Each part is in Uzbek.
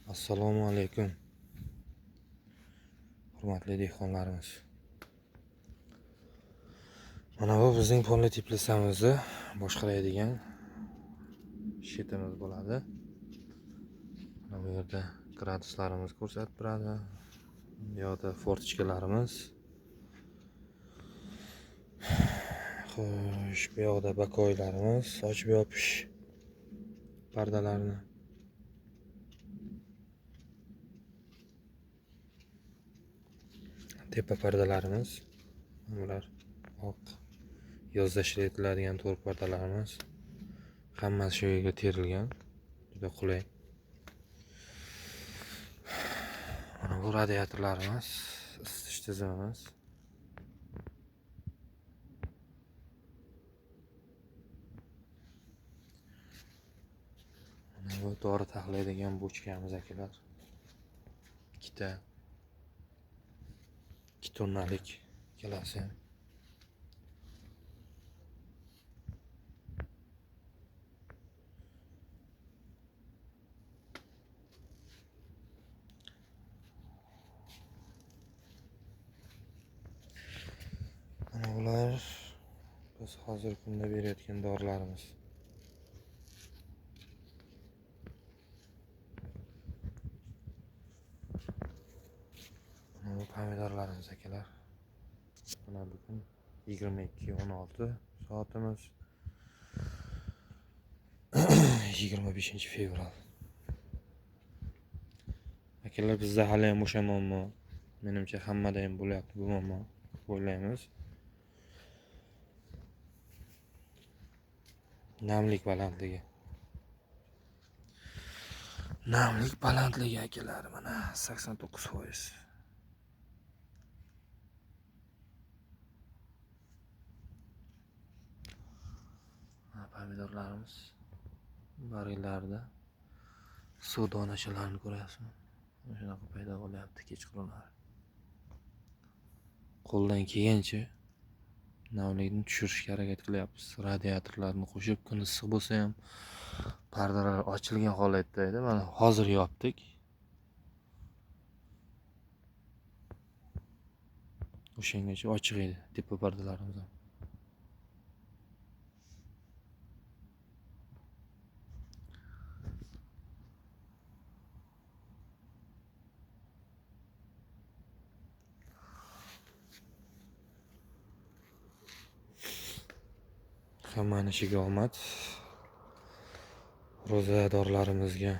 Assalomu alaykum, hurmatli dehqonlarimiz. Mana bu bizning polni teplisamizni boshqaradigan shetimiz bo'ladi. Mana bu yerda graduslarimiz ko'rsatib turadi. Bu yoqda fortichkalarimiz. Xo'sh, bu yoqda bakoylarimiz, ochib yopish pardalarini. Tepa pardalarimiz, bular oq yozda ishlatiladigan to'r pardalarimiz. Hammasi shu yerga terilgan, juda qulay. Mana bu radiatorlarimiz, isitish tizimimiz. Mana bu dori taxlaydigan bochkamiz akalar. Ikkita 2 tonnalik ikkalasi. Mana bular biz hozirgi kunda berayotgan dorilarimiz. Mana bu pomidorlarimiz akalar. Mana bugun 22:16 soatimiz. 25 fevral. Akalar, bizda hali ham o'sha muammo. Menimcha hammada ham bo'lyapti bu muammo, o'ylaymiz. Namlik balandligi. Namlik balandligi akalar mana 89%. Pomidorlarimiz barglarida suv donachalarini ko'ryapsizmi? Mana shunaqa paydo bo'lyapti kechqurunlari. Qo'ldan kelgancha namlikni tushirishga harakat qilyapmiz. Radiatorlarni qo'shib, kun issiq bo'lsa ham pardalar ochilgan holatda edi. Mana hozir yopdik. O'shangacha ochiq edi tepa pardalarimiz ham. Hammani ishiga omad. Ro'zadorlarimizga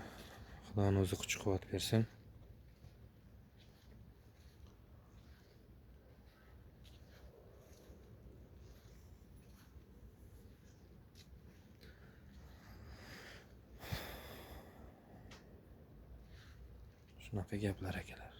Xudoning o'zi kuch-quvvat bersin. Shunaqa gaplar akalar.